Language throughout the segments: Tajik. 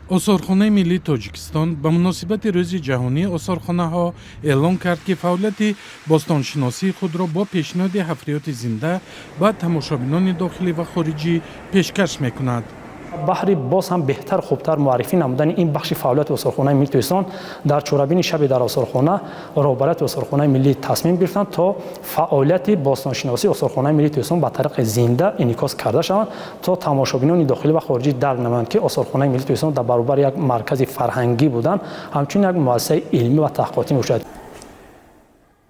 Осорхонаи миллии Тоҷикистон ба муносибати Рӯзи ҷаҳонии осорхонаҳо эълон кард, ки фаъолияти бостоншиносии худро бо пешниҳоди ҳафриёти зинда ба тамошобинони дохилӣ ва хориҷӣ пешкаш мекунад. Баҳри боз ҳам беҳтар, хубтар муаррифӣ намудани ин бахши фаъолияти Осорхонаи миллии Тоҷикистон дар чорабини «Шаби дар осорхона» роҳбарияти Осорхонаи миллӣ тасмим гирифтанд, то фаъолияти бостоншиносии Осорхонаи миллии Тоҷикистон ба тариқи зинда инъикос карда шаванд, то тамошобинони дохилӣ ва хориҷӣ дарк намоянд, ки Осорхонаи миллии Тоҷикистон дар баробари як маркази фарҳангӣ будан, ҳамчунин як муассисаи илмӣ ва таҳқиқотӣ мебошад.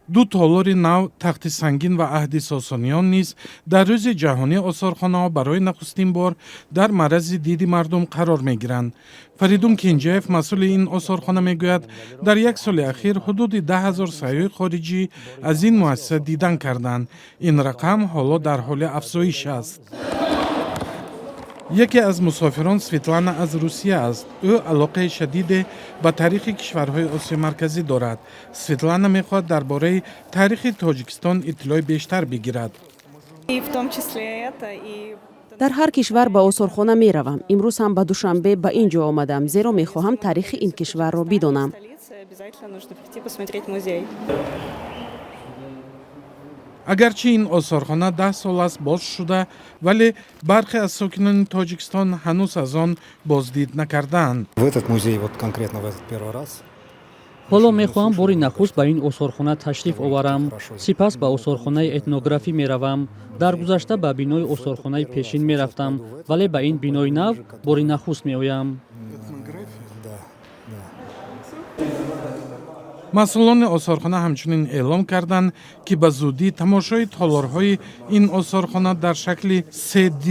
Ду толори нав, Тахти Сангин ва Аҳди Сосониён, низ дар Рӯзи ҷаҳонии осорхонаҳо барои нахустин бор дар маррази диди мардум қарор мегиранд. Фаридун Кенҷаев, масъули ин осорхона, мегӯяд, дар як соли ахир ҳудуди 10 000 сайёҳи хориҷӣ аз ин муассиса дидан карданд. Ин рақам ҳоло дар ҳоли афзоиш аст. Яке аз мусофирон Светлана аз Русия аст. Ӯ алоқаи шадиде ба таърихи кишварҳои Осиёи Марказӣ дорад. Светлана мехоҳад дар бораи таърихи Тоҷикистон иттилои бештар бигирад. Дар ҳар кишвар ба осорхона меравам. Имрӯз ҳам ба Душанбе ба ин ҷо омадам, зеро мехоҳам таърихи ин кишварро бидонам. Обязательно нужно прийти посмотреть музей. Агарчи ин осорхона 10 сол аст боз шуда, вале бархе аз сокинони Тоҷикистон ҳанӯз аз он боздид накардаанд. В этот музей вот конкретно в этот первый раз. Ҳоло мехоҳам бори нахуст ба ин осорхона ташриф оварам, сипас ба осорхонаи этнографӣ меравам. Дар гузашта ба бинои осорхонаи пешин мерафтам, вале ба ин бинои нав бори нахуст меоям. Да. Масъулони осорхона ҳамчунин эълон карданд, ки ба зудӣ тамошои толорҳои ин осорхона дар шакли 3D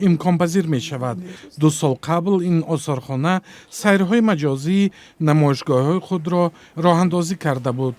имконпазир мешавад. 2 сол қабл ин осорхона сайрҳои маҷозии намоишгоҳҳои худро роҳандозӣ карда буд.